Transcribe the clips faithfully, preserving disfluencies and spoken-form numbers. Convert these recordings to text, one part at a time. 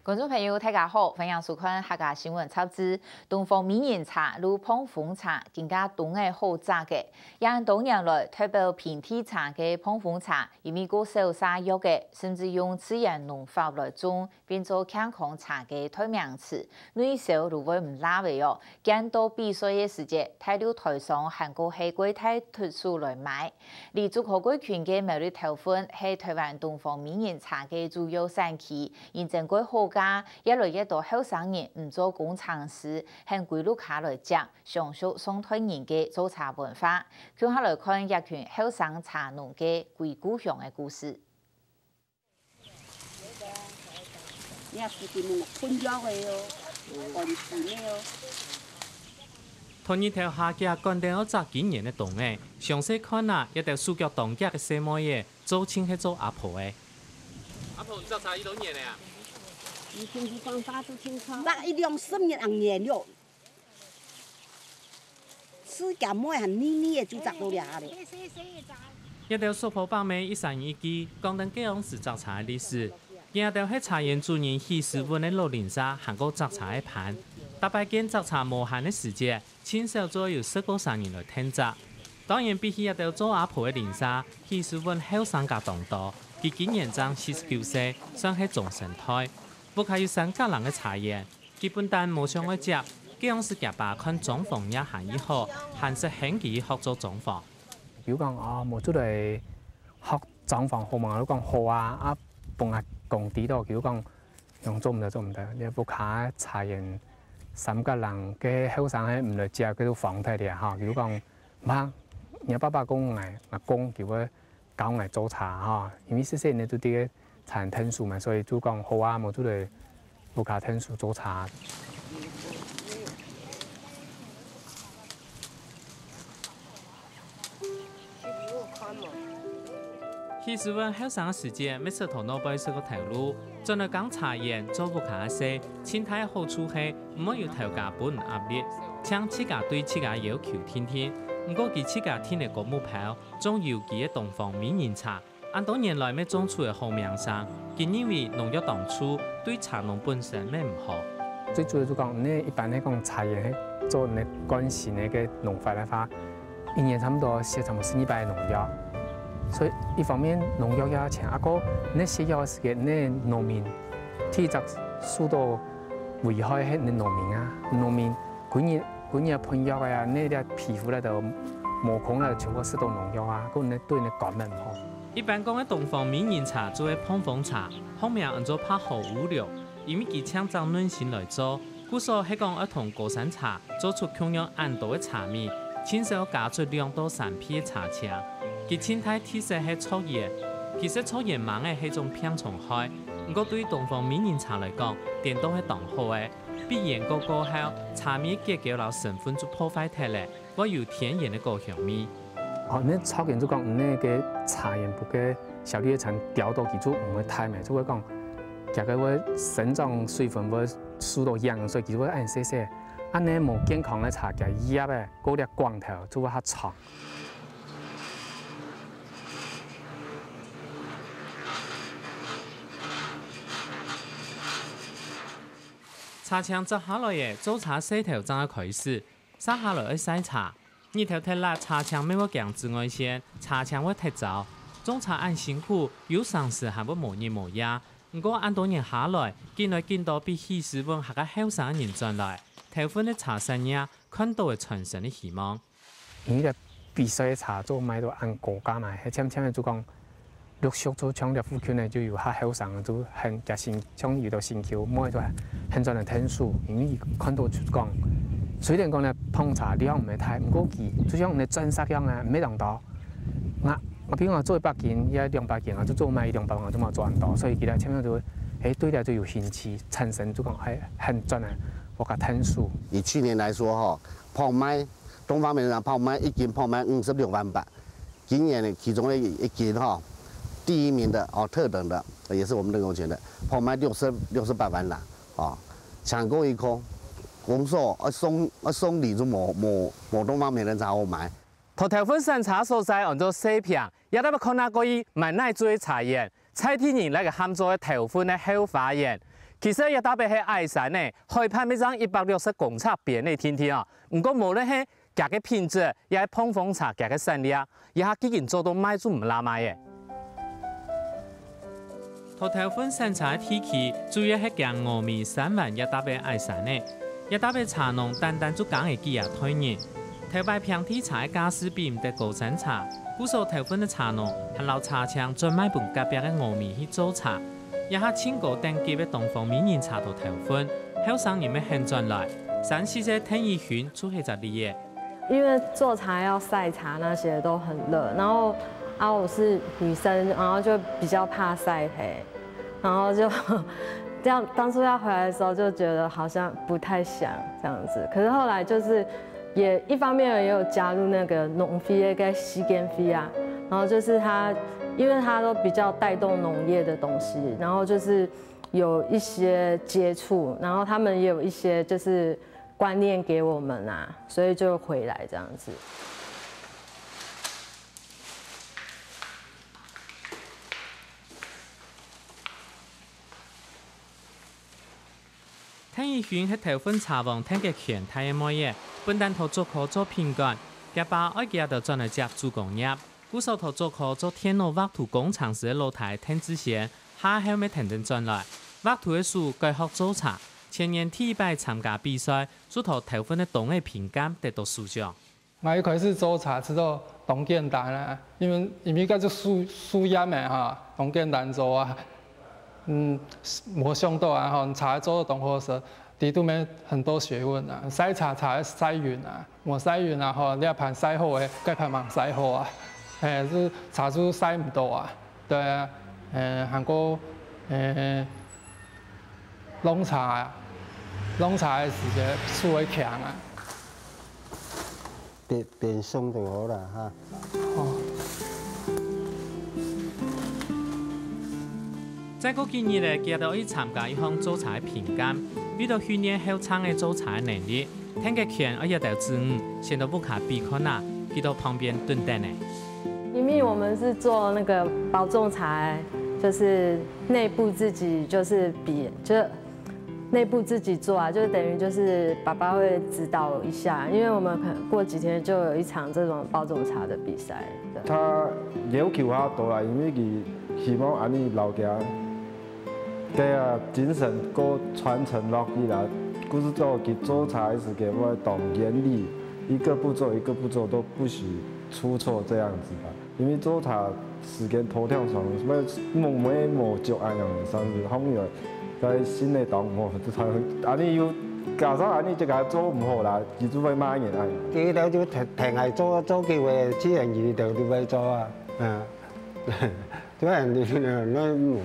觀眾朋友，大家好，歡迎收看客家新聞雜誌。東方美人茶摎膨風茶，今下冬仔好摘个。這恁多年來，代表平地茶个膨風茶，因為過少下藥仔，甚至用自然農法來種，變做健康茶个代名詞，內銷就會毋罅仔哦。見到比賽个時節，大陸台商還過係過大特數來買。 李竹科歸群个苗栗頭份係臺灣東方美人茶个主要產區，認證過好價，越來越多後生人毋做工程師，肯歸屋下來接，享受上代人个做茶文化。共下來看這群後生茶農个歸故鄉个故事。 你看附近有噴藥个哦，噴水个哦。頭日頭下，佢趕等愛摘今年个冬仔，詳細看啊，這兜手腳當遽个細妹仔，做盡係做阿婆个。阿婆，你摘茶幾多年了啊？你平時講話都清楚。那一兩十年啊，年了。 自家妹還泥泥个就摘到這下咧。這兜叔婆伯姆一儕一句，講等該央時摘茶个歷史。這兜係茶園主人許時文个老鄰舍，還過摘茶个伴。逐擺見摘茶無閒个時節，盡少就有十過儕人來𢯭摘。當然，比起這兜做阿婆个鄰舍，許時文後生家當多。佢今年正四十九歲，算係中生代。屋下有三甲零个茶園， 佢本旦無想愛接，該央時厥爸看裝潢也還已好，還識喊佢學做裝潢。比如講，哦，無出來學裝潢好無？佢講好啊，啊，分阿公知道，佢講，用做毋得，做毋得，你屋下茶園三甲零，該後生个毋來接，該就荒忒了哈。佢講，毋怕，若爸爸講𠊎，𠊎公佢會 教𠊎做茶哈，因為細細人仔就在該田𢯭手嘛，所以就講好啊，無就來屋下𢯭手做茶。其實𠊎後生个時節，乜識頭腦背識个頭路，轉來耕茶園，做屋下个事，盡大个好處係毋會有頭家分壓力，淨自家對自家要求定定。毋過佢自家定个高目標， 種有機个東方美人茶，恁多年來乜種出个好名聲，佢認為農藥當臭，對茶農本身乜毋好。最主要就講，你一般來講茶園係做你慣性个農法个話，一年差不多施差不多十二擺農藥，所以一方面農藥也錢，啊，過你施藥个時間，你農民第一隻受到危害係你農民啊，農民 歸日，歸日噴藥个啊，你這皮膚啦都毛孔啦，全部食到農藥啊，故你對你肝乜毋好。一般講个東方美人茶就係膨風茶，學名安做白毫烏龍，因為佢淨摘嫩心來做，故所係講愛同高山茶做出共樣恁多个茶味，盡少加出兩到三倍个茶青。佢盡大特色係著菸，其實著菸芒仔係種病蟲害，毋過對東方美人茶來講，顛倒係當好个。 鼻煙過過後，茶味結構摎成分就破壞忒了，會有天然个果香味。哦，你著菸就講，你个茶菸不過小綠葉蟬叼到佢就毋會大咩，就會講，佢个會生長水分會受到影響，所以佢會恁細細。恁呢無健康个茶，佢葉仔過了光頭就會較長。 茶青摘下來了，做茶事頭正愛開始。續下來愛曬茶。日頭忒烈，茶青乜會驚紫外線，茶青會忒燥。種茶恁辛苦，有成時還會無日無夜。毋過恁多年下來，緊來緊多比起時分還較後生个人轉來，頭份个茶產業看到个傳承个希望。 因為這比賽个茶做賣到恁高價嘛，係漸漸仔就講，陸續就像這附近个就有較後生个，就肯加薪，像有兜心臼，妹就肯轉來𢯭手，因為佢看到就講，雖然講呢膨茶量毋係大，毋過佢就像你鑽石樣啊，毋係當多。啊，啊，比如講做一百斤，也兩百斤啊，就做賣一兩百萬，就嘛賺到，所以佢來漸漸就，誒，對這就有興趣，產生就講，誒，肯轉來屋下𢯭手。以去年來說吼，膨麥 東方美人茶膨麥一斤膨麥五十六萬八，今年呢其中的一斤哈，第一名的哦，特等的，也是我們認購權的，膨麥六十六十八萬啦，哦，搶購一空，公售要送要送禮就無無無東方美人茶好買。頭頭份產茶所在安做西坪，也特別看下過去滿哪做茶園， 在地人來个喊做个頭份个後花園。其實這搭仔係矮山呢，海拔乜正一百六十公尺邊仔定定啊。毋過無論係佢个品質，也係膨風茶佢个產量，這下既經做到賣就毋罅賣咧。在頭份產茶个地區，主要係行峨眉、三灣這搭仔矮山仔。這搭仔茶農單單就耕仔幾下代人。頭擺平地茶个價數比毋得高山茶，故所頭份个茶農還摎茶青轉賣分隔壁个峨眉去做茶。 這下盡高等級个東方美人茶在頭份，後生人乜肯轉來，山西个鄧以勳就係隻例仔。因為做茶要曬茶那些都很熱，然後啊我是女生，然後就比較怕曬黑，然後就這樣當初要回來的時候就覺得好像不太想這樣子，可是後來就是也一方面也有加入那個農會个時間會啊，然後就是他，因為他都比較帶動農業的東西，然後就是有一些接觸，然後他們也有一些就是觀念給我們啊，所以就回來這樣子。 鄧以勳係頭份茶王鄧格權大个妹仔，本旦在竹科做品管，厥爸愛佢兜轉來接手工業，故所在竹科做電腦畫圖工程師个老弟鄧志先，下後乜跈等轉來。畫圖个手改學做茶，前年第一擺參加比賽，就在頭份个冬仔評鑑得到首獎。 𠊎一開始做茶知道當簡單啊，因為因為該就樹樹葉个哈，當簡單做啊。嗯，無想到啊吼，茶做到當好食，裡肚面很多學問啊。曬茶茶愛曬勻啊，無曬勻啊吼，這盤曬好个，該盤吂曬好啊。嘿，係茶樹曬毋到啊，對啊，誒，還過誒，弄茶啊，弄茶个時節手會強啊。 變變相就好啦哈。哦。再過幾日咧，佢兜愛參加一項做茶个評鑑，為著訓練後生仔做茶个能力，鄧格權愛佢兜子女先到屋下比看啊，佢在旁邊等等咧。因為我們是做那個包種茶，就是內部自己就是比，就內部自己做啊，就等於就是爸爸會指導一下，因為我們可能過幾天就有一場這種包種茶的比賽。對。佢要求較多啦，因為佢希望恁樣摎佢个精神過傳承落去啦。故所佢做茶个時間會當嚴厲，一個步驟一個步驟都不許出錯這樣子吧。 因為做茶時間拖長長，乜無乜無足恁樣，算係後尾个心理當毋好，恁樣又加上恁樣自家做毋好啦，佢就會罵人恁樣。佢兜就停停下做做久个，自然佢兜就會做啊，嗯。對啊，你那那。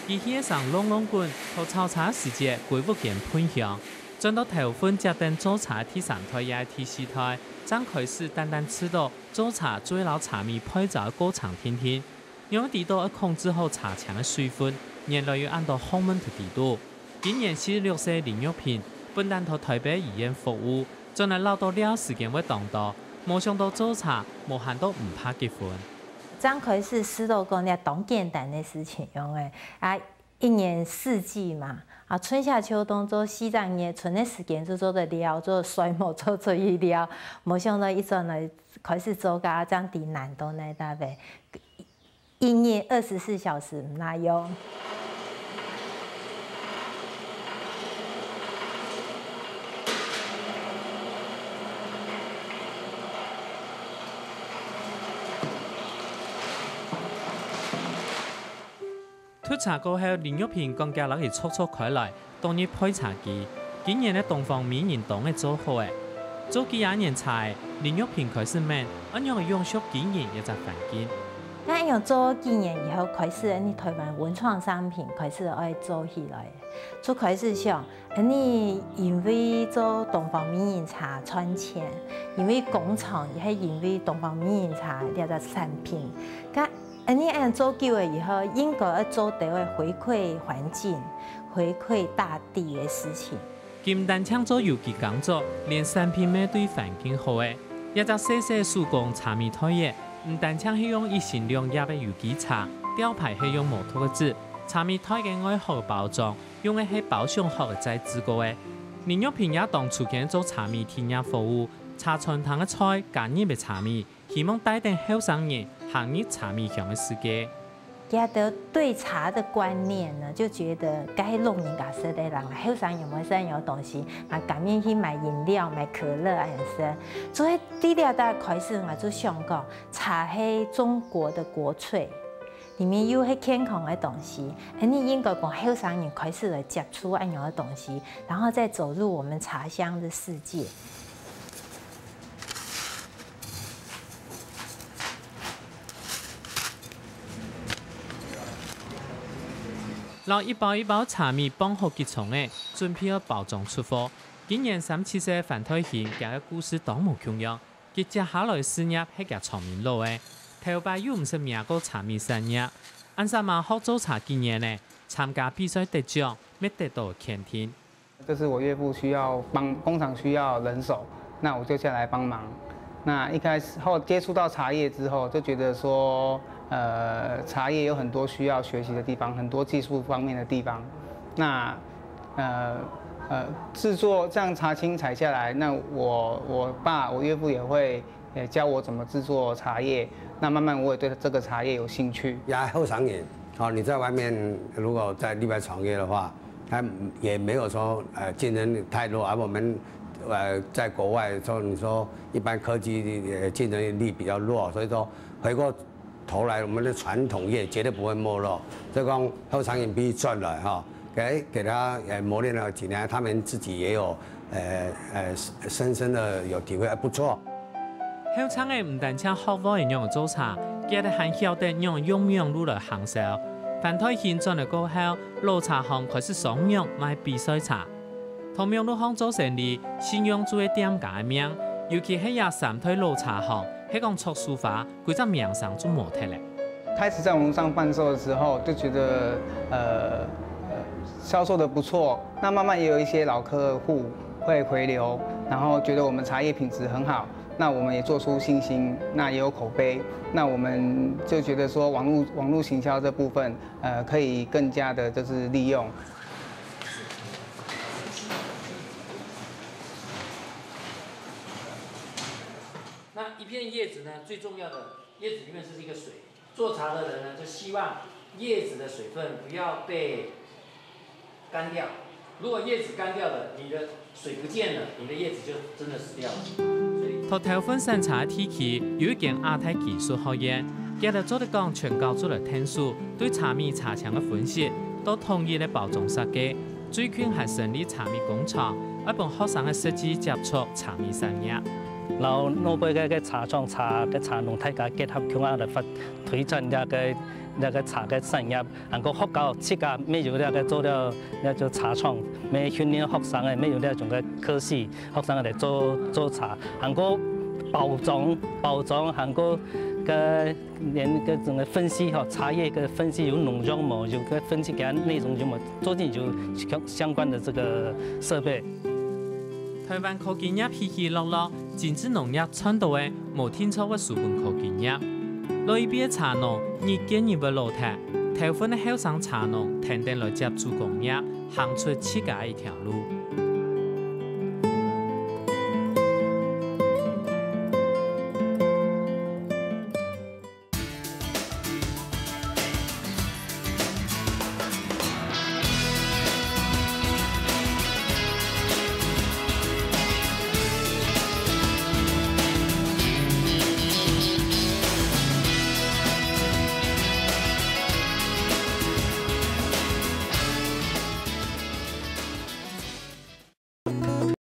佢去个時浪浪滾，在炒茶个時節歸屋間歕香，轉到頭份接等做茶第三代也係第四代，正開始單單試著做茶就係摎茶米焙燥个過程定定，仰會知著愛控制好茶青个水分，原來有恁多學問在裡肚。今年四十六歲个林玉萍，本旦在台北醫院服務，轉來恅著這時間會當多，無想著做茶無閒到毋怕結婚。 正開始試著講這當簡單个事情樣仔，啊，一年四季嘛，啊，春夏秋冬做四隻月，春个時間就做得了，做衰無做出去了，無想著一轉來開始做，該正知難度哪位，一日二十四小時毋罅用。 㓾茶過後，林玉萍趕遽摎佢鑿鑿開來，當入焙茶機。今年个東方美人當仔做好咧。做幾下年茶仔，林玉萍開始愐，仰仔永續經營這隻環境。該恁樣做幾年以後，開始𫣆俚臺灣文創商品開始愛做起來，就開始想， 𫣆俚因為做東方美人茶賺錢，因為工廠也係因為東方美人茶這隻產品。該𫣆俚恁樣做久了以後，應該愛做兜仔回饋環境、回饋大地个事情。佢毋單淨做有機耕作，連產品乜對環境好咧。這隻細細个手工茶米袋仔，毋單淨係用一心兩葉个有機茶，吊牌係用無毒个紙，茶米袋个外殼个包裝，用个係包廂殼个紙製過个。林玉萍也當初間做茶米提業服務，茶餐廳个菜加入个茶米，希望帶等後生人行入茶米香个世界。 佢兜對茶的觀念呢，就覺得該係老人家食个啦，後生人毋會食恁樣東西，啊，甘願去買飲料、買可樂恁樣食。所以對這搭開始，𠊎就想講，茶係中國的國粹，裡面又係健康个東西，恁樣應該講後生人開始來接觸恁樣个東西，然後再走入我們茶香的世界。 摎一包一包茶米磅好集中仔，準備好包裝出貨。今年三七歲个范台興，佢个故事當無共樣。佢接下來事業係佢个長命路仔，頭擺又毋識摸過茶米產業，恁煞猛學做茶幾年仔，參加比賽得獎，乜得到肯定。 就是我岳父需要幫，工厂需要人手，那我就下來幫忙。那一開始後接觸到茶葉之後，就覺得說，呃，茶葉有很多需要學習的地方，很多技術方面的地方。那呃呃，製作這樣茶青採下來，那我我爸我岳父也會呃教我怎麼製作茶葉，那慢慢我也對這個茶葉有興趣。也後生人，哦，你在外面如果在立牌創業的話，他也沒有說呃競爭力太弱，而我們呃在國外說你說一般科技呃競爭力比較弱，所以說回過頭來我們的傳統業絕對不會沒落。所以講後生人必須轉來哈，給給他呃磨練了幾年，他們自己也有呃呃深深的有體會，不錯。 後生仔毋單淨學會仰仔做茶，佢兜還曉得仰仔用網路來行銷。范台興轉來過後，老茶行開始雙網賣比賽茶。在網路項做生理，信仰就係店家个命，尤其係這三代老茶行，係講著手花，歸隻名聲就無忒咧。開始在網路上販售的時候，就覺得呃呃銷售的不錯，那慢慢也有一些老客戶會回流，然後覺得我們茶葉品質很好，那我們也做出信心，那也有口碑，那我們就覺得說網路網路行銷這部分，呃，可以更加的就是利用。那一片叶子呢，最重要的叶子里面是一个水，做茶的人呢，就希望叶子的水分不要被干掉。如果叶子干掉了，你的水不见了，你的叶子就真的死掉了。所以在頭份產茶个地區有一間亞太技術學院，佢兜做得講全教做得𢯭手，對茶米茶青个分析，到統一个包裝設計，最近還成立茶米工廠，愛分學生个實際接觸茶米產業。然後老輩个个茶莊、茶个茶農大家結合共下來發推展這个這个茶个產業。 還過學校自家乜有這个做了，這就茶廠，乜訓練學生个，乜有這種个科系，學生个來做做茶。還過包裝，包裝，還過个連个整个分析吼，茶葉个分析有農藥無，有个分析个內容有無，做得有相相關的這个設備。台灣科技業起起落落，精緻農業賺到个無定著會輸分科技業。老一輩茶農日見日會老忒，頭份个後生茶農跈等來接主工業，行出自家一條路。